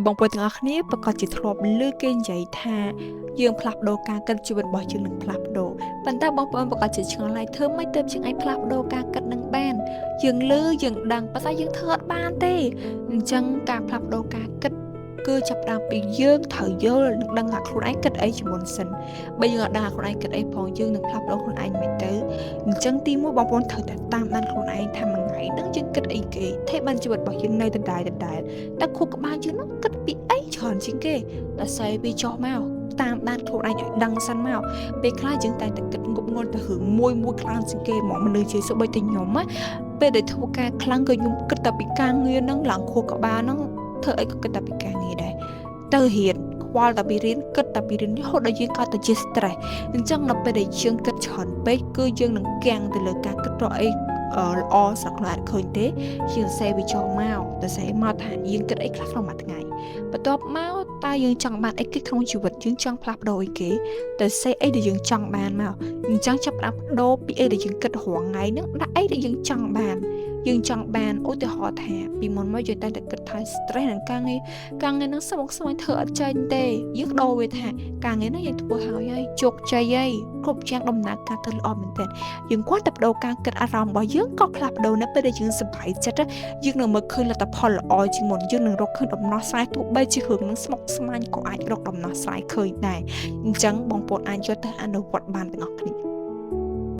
បងប្អូនទាំងអស់គ្នាប្រាកដជាធ្លាប់ឮគេនិយាយថាយើងផ្លាស់ប្ដូរការគិតជីវិតរបស់យើងនឹងផ្លាស់ប្ដូរប៉ុន្តែបងប្អូនប្រាកដជាឆ្ងល់ហើយធ្វើម៉េចទើបយើងអាចផ្លាស់ប្ដូរការគិតនឹងបានយើងឮយើងដឹងប៉ុន្តែយើងធ្វើអត់បានទេអញ្ចឹងការផ្លាស់ប្ដូរការគិតគឺចាប់ផ្ដើមពីយើងត្រូវយល់និងដឹងថាខ្លួនឯងគិតអីជាមុនសិនបើយើងអត់ដឹងថាខ្លួនឯងគិតអីផងយើងនឹងផ្លាស់ប្ដូរខ្លួនឯងមិនទៅអញ្ចឹងទីមួយបងប្អូនត្រូវតែតាមដានខ្លួនឯងថាមួយថ្ងៃហ្នឹងយើងគិតអីគេទេបានជីវិតរបស់យើងនៅដដែលដដែល តែខួរក្បាលយើងហ្នឹងគិតពីអីច្រើនជាងគេតែសេវាចុះមកតាមដានខ្លួនឯងឲ្យដឹងសិនមកពេលខ្លះយើងតែតែគិតងប់ងល់ទៅរឿងមួយមួយខ្លាំងជាងគេហ្មងមនុស្សជាសូម្បីតែខ្ញុំណាពេលដែលធ្វើការខ្លាំងក៏ខ្ញុំគិតតែពីការងារហ្នឹងឡើងខួរក្បាលហ្នឹងធ្វើអីក៏គិតតែពីការងារដែរទៅរៀនខ្វល់តែពីរៀនគិតតែពីរៀនរហូតដល់យើងកើតទៅជា stress អញ្ចឹងដល់ពេលដែលយើងគិតច្រើនពេកគឺយើងនឹងគាំងទៅលើការគិតរកអីល្អសម្រាប់ខ្លួនឯងឃើញទេ យើងសរសេរវាចូលមកទៅសេមកថាយើងគិតអីខ្លះក្នុងមួយថ្ងៃបន្ទាប់មកតើយើងចង់បានអីគេក្នុងជីវិតយើងចង់ផ្លាស់ប្ដូរអីគេទៅសេអីដែលយើងចង់បានមកអញ្ចឹងចាប់ផ្ដើមប្ដូរពីអីដែលយើងគិតរាល់ថ្ងៃហ្នឹងដាក់អីដែលយើងចង់បានយើងចង់បានឧទាហរណ៍ថាពីមុនមកយើងតែងតែគិតថា stress នឹងការងារការងារហ្នឹងស្មុគស្មាញធ្វើអត់ចេញទេយើងដូរវាថាការងារហ្នឹងយើងធ្វើហើយហើយជោគជ័យហើយគ្រប់យ៉ាងដំណើរការទៅល្អមែនទែនយើងគ្រាន់តែប្ដូរការគិតអារម្មណ៍របស់យើងក៏ផ្លាស់ប្ដូរនៅពេលដែលយើងសប្បាយចិត្តយើងនឹងមើលឃើញលទ្ធផលល្អជាងមុនយើងនឹងរកឃើញដំណោះស្រាយទោះបីជារឿងនឹងស្មុគស្មាញក៏អាចរកដំណោះស្រាយឃើញដែរអញ្ចឹងបងប្អូនអាចយកទៅអនុវត្តបានទាំងអស់គ្នា។